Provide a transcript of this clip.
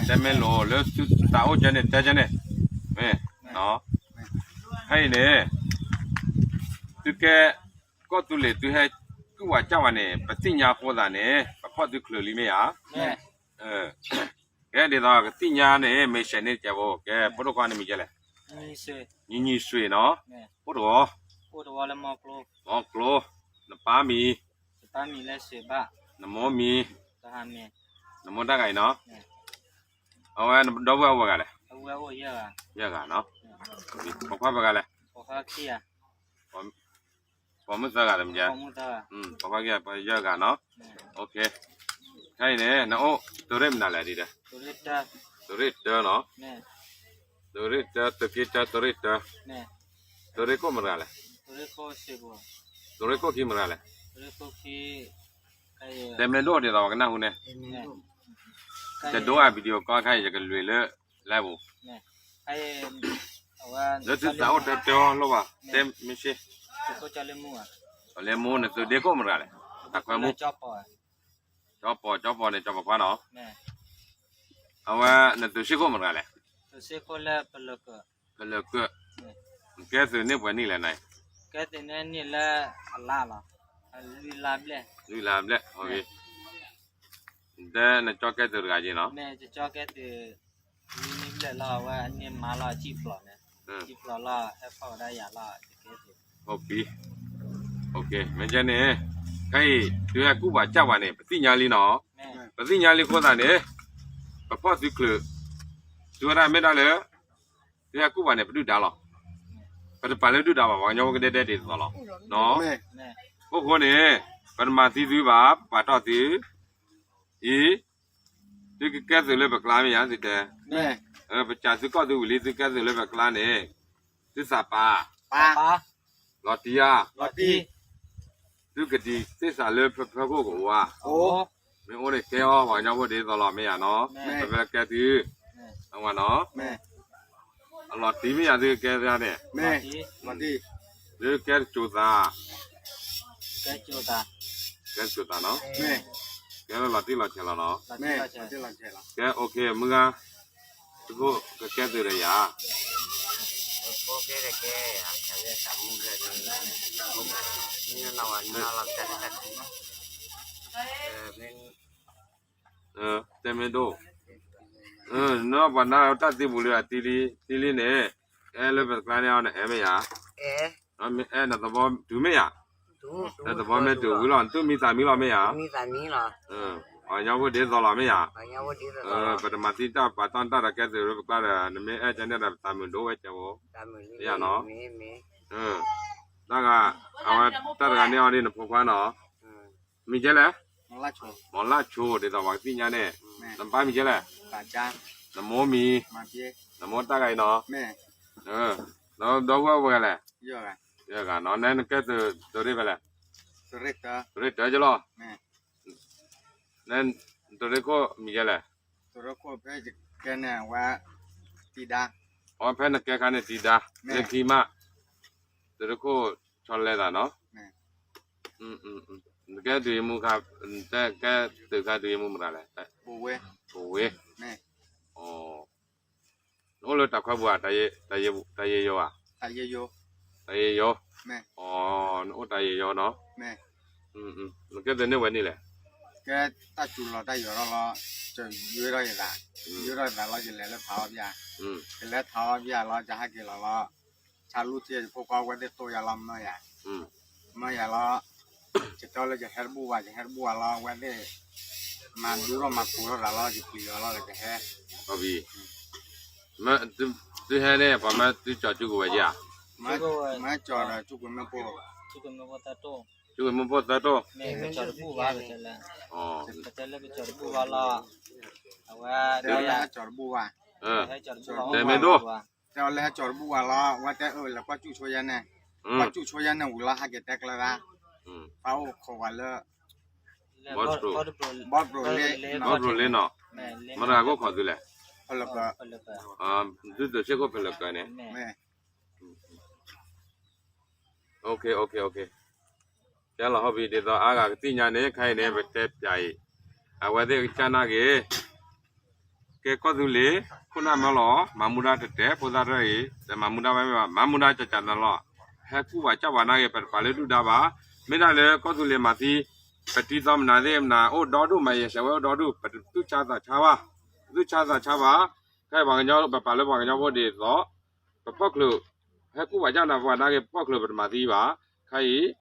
တဲမ့ၢ်လိၤလၢသုသးအိၣ်ကဲန့ၣ် တဲကဲန့ၣ်, မ့ၢ်, ခဲအံၤန့ၣ် သုကဲ ကီၢ်သူလ့ၤ သုဟဲကူၣ်ဝးကၢ်ဝဲန့ၣ် ပသ့ၣ်ညါအဃိသတးန့ၣ် ပဖီၣ်သုချုးလံမ့ၢ်ဧါ. ကဲဒ်သိးကသ့ၣ်ညါန့ၣ် မ့ၢ်ဆဲးန့ၣ်ကဲဖိ ကဲဖိဒိၣ်ခွါန့ၣ်မံၤကဲလဲၣ်. ညီညီဆွေနီၤ, အိၣ်တဂီၤ, အိၣ်တဂီၤလၢမီကျိ, မီကျိ, နပၢ်မံၤ, နမိၢ်မံၤ, နမိၢ်တၢ်ဂၤအံၤနီၤ, အဝဲဒီပုၢ်ဝဲၢ်အိၣ်ဝဲဂၤလဲၣ်, ယဲၢ်ဂၤနီၤ, ပိာ်ခွါပှဲၤဂၤလဲၣ်, ပိာ်မုၣ်သၢဂၤတမံၤ, ပိာ်ခွါကဲပှဲၤယဲၢ်ဂၤနီၤ, ခဲအံၤန့ၣ် နအိၣ်သုးရ့ၣ်မနုၤလဲၣ်ဒ်ဒီး, သုးရ့ၣ်တၢနီၤ, သုးရ့ၣ်တၢ သုးက့တၢ သုးရ့ၣ်တၢ, သုးရ့ၣ်ခိၣ်မတၤတဂၤလဲၣ်, သုးရ့ၣ်ခိၣ်ခံမတၤတဂၤလဲၣ်, တဲမ့ၢ်ဒိၣ်ဒ်သိးပှၤကနၢ်ဟူန့ၣ်, တဒိအ video call ခါအံၤ ယကလွံၢ်လၢ live ပူၤ, လၢသုသးအိၣ်တဲတဲအီၤလိၣ်ဘၣ်, တဲမ့ၢ်ရှ့, လၢမူနသုးဒ့ခိၣ်မတၤတဂၤလဲၣ်, တၢ်ခွဲမူ, ကၠီပီၤ, ကၠီပီၤန့ၣ် ကၠီပီၤခွါနီၤ, အဝဲနသုးစ့ၢ်ခိၣ်မတၤတဂၤလဲၣ်, ဖလၢၢ်ကၢၢ်, ကဲသုးန့ၢ်ပှဲၤနံၣ်လဲၣ်နၤ, ကဲသုးန့ၢ်နံၣ်လၢအလါလီၤ, လွံၢ်လါဘျဲၣ်, လွံၢ်လါဘျဲၣ်, တဲနကၠီကဲသုးတဂၤက့နီၤ, ကၠီကဲသုး, လွံၢ်နံၣ်ဘျဲၣ်လီၤ အဝဲအန့ၢ်မါလီၤ စံၣ်ဖျိးန့ၣ်, စံၣ်ဖျိးလီၤ ဟဲဖီၣ်ဝဲဒၣ်ယၤလီၤ, ကဲသုး, မ့ၢ်ကဲန့ၣ်, ခဲအံၤ သုဟဲကူၣ်ပှၤကၢ်ပှၤန့ၣ် ပသ့ၣ်ညါလံနီၤ, ပသ့ၣ်ညါလံအဃိသတးန့ၣ်, ပဖီၣ်သုချုး, သုဝဲဒၣ်မ့ၢ်ဒၣ်လၢ သုဟဲကူၣ်ပှၤန့ၣ် ပဒုၣ်ဒါလီၤ, ပတပာ်လၢဒုၣ်ဒါဘၣ် ပှၤကညီဖိကဒဲဒဲဒ်သိးလီၤ, အိၣ်ဃိန့ၣ်, ပတမၤသံသုဘၣ် ပပာ်တီၢ်သု, အံၤ, သုကကဲသုးလၢပကျါမ့ၢ်ယၤသုတဲ, ပစံးသုကီၢ်သုဝံၤလံ သုကဲသုးလၢပကျါန့ၣ်, သုသးပာ်, လီၤတံၢ်ဧါ, သုကဒံးသ့ၣ်စးလၢဖၢဖၢခိၣ်ကအိၣ်ဧါ, မ့ၢ်အိၣ်န့ၣ်ကဲအီၤ ပှၤကညီဖိဒ်သိးလီၤမ့ၢ်ယၤနီၤ, ပကကဲသု, အဝဲနီၤ, အလီၤတံၢ်မ့ၢ်ယၤသုကကဲသုန့ၣ်, သုကဲတစိၤသး, ကဲတစိၤသးနီၤ, ကဲလၢလီၤတံၢ်လီၤဆဲးလီၤနီၤ, ကဲ OK မုၢ်ဂၤ, သုကကဲသုးဒီးယၤ တဲမ့ၢ်ဒိၣ်, နီၢ်ပှၤနၢ်တၢ်သံပူၤလံ သံလံန့ၣ်, အဲၣ်လၢပတကျါန့ၣ်အီၤန့ၣ် အဲၣ်မ့ၢ်ယၤ, အဲၣ်နသဘီတုၤမ့ၢ်ယၤ, နသဘီမ့ၢ်တုၤဝံၤလီၤ နသူၣ်မံသးမံလီၤမ့ၢ်ယၤ, ပှၤကညီဖိဒ်သိးလီၤမ့ၢ်ယၤ, ပတမၤသံတၢ်ပာ်တီၢ်တၢ်ဒီးကဲသုးလၢပကျါဒီး နမ့ၢ်အဲၣ်ကဲန့ၣ်ဒီး ပသးမုာ်ဒိၣ်ဝဲကဲဖိ, ယၤနီၤ, တၢ်ဂၤ, အဝဲတၢ်တဂၤန့ၣ်အီၤဒ်နဖိခွါနီၤ, မံၤကဲလဲၣ်, မီၤလၢ်ဆိ ဒ်သိးပှၤကသ့ၣ်ညါန့ၣ်, နပၢ်မံၤကဲလဲၣ်, နမိၢ်မံၤ, နမိၢ်တၢ်ဂၤအံၤနီၤ, ဒီပုၢ်ဝဲၢ်အိၣ်ဝဲလဲၣ်, ယဲၢ်ဂၤနီၤ, နဲနကဲသုးရ့ၣ်ဖဲလဲၣ်, သုးရ့ၣ်တၢကလီၤ, နဲသုးရ့ၣ်ခိၣ်မံၤကဲလဲၣ်, အဝဲဖဲနကဲခါန့ၣ်တံဒါ, လၢခံမး, သုးရ့ၣ်ခိၣ်ဆီလဲသးနီၤ, နကဲဒုးယမူခါ, ကဲသုးခါဒုးယမူမတၤလဲၣ်, ပဝ့, နအိၣ်လၢတၢ်ခွဲပူၤဧါ, တၢ်ယဲယိၤဧါ, တၢ်ယဲယိၤ, နအိၣ်တၢ်ယဲယိၤနီၤ, နကဲသုးန့ၢ်ဝဲနံၣ်လဲၣ်, ကဲတၢ်စူၤလီၤတၢ်ယီၤထီၣ်လီၤ, ယွဲထီၣ်ယသး, ယွဲထီၣ်ယသးလီၤ ယလဲၤလၢဖးအီၣ်ဖၠၣ်, ယလဲၤဖးအီၣ်ဖၠၣ်လီၤ ယဟဲက့ၤလီၤလီၤ, ဆါလူထံယဖိခွါဝဲသ့ၣ်တိၢ်ယၤလီၤမၢယၤ, မၢယၤလီၤ, ယတဲလၢယဟဲတဘူၣ်ဘၣ် ယဟဲတဘူၣ်ဘၣ်လီၤ အဝဲသ့ၣ်, မၤဒူထီၣ်မၤကိၤထီၣ်သးလီၤ ယပျံၤလီၤလီၤ ယကဟဲ, သုဟဲန့ၣ် ပှၤမၢသုကၠီၤစုကဝဲၤဧါ, မၢကၠီၤဒီးစုကဝဲၤမ့ၣ်ပိၢ်, စုကဝဲၤမ့ၣ်ပိၢ်သၢတိၢ်, ကၠီၤတဘူၣ်ဘၣ်, ကတဲလၢကၠီၤတဘူၣ်ဘၣ်လီၤ, အဝဲ, တဲလၢဟဲကၠီၤတဘူၣ်ဘၣ်, တဲမ့ၢ်ဒိၣ်, တဲအီၤလၢဟဲကၠီၤတဘူၣ်ဘၣ်လီၤ အဝဲတဲအၢၣ်လၢကွၢ်ကၠူၣ်ဆိယဲန့ၣ်, ကွၢ်ကၠူၣ်ဆိယဲန့ၣ်ဝံၤလီၤ ဟဲက့ၤတဲကျဲဒၣ်, ပၢ်အိၣ်ခိးဝဲလၢ, ဘီတြိၤလ့နီၤ, မတၤဂၤကိၣ်ခိးသုလဲၣ်, သုသုးစ့ၢ်ခိၣ်ဖဲလဲၣ်ကၢန့ၣ်, ကဲလီၤဟီၣ်ဘံဒ်သိးအါဂၤကသ့ၣ်ညါန့ၣ် ခဲအံၤန့ၣ် ပတဲပၠးအံၤ, အဝဲသ့ၣ်ကစၢ်နာ်က့ၤ, ကဲကီၢ်သူလ့ၤ ခိၣ်နၢ်မၢလီၤ မၤမူဒါတတဲာ် ဖိသၣ်တဖၣ်အံၤ တမၤမူဒါဝဲမ့ၢ်ဘၣ် မၤမူဒါကကနၤလီၤ. ဟဲကူၣ်ပှၤကၢ်ပှၤနာ်က့ၤ ပတပာ်လၢဒုၣ်ဒါဘၣ်. မ့ၢ်ဒၣ်လၢကီၢ်သူလ့ၤမၤသံ ပတံၤသီမနုၤသ့ၣ်မနုၤ အိၣ်ဒီဒူၣ်မၤယဲၢ်ဆဲးဝဲအိၣ်ဒီဒူၣ် ပတသူၣ်ဆါသးဆါဘၣ်, ပသူၣ်ဆါသးဆါဘၣ်. ခဲအံၤပှၤကညီ ပပာ်လၢပှၤကညီဖိဒ်သိး ပဖီၣ်ချၢ ဟဲကူၣ်ပှၤကၢ်နၤပှၤနာ်က့ၤ ပဖီၣ်ချၢပတမၤသံဘၣ်. ခဲအံၤ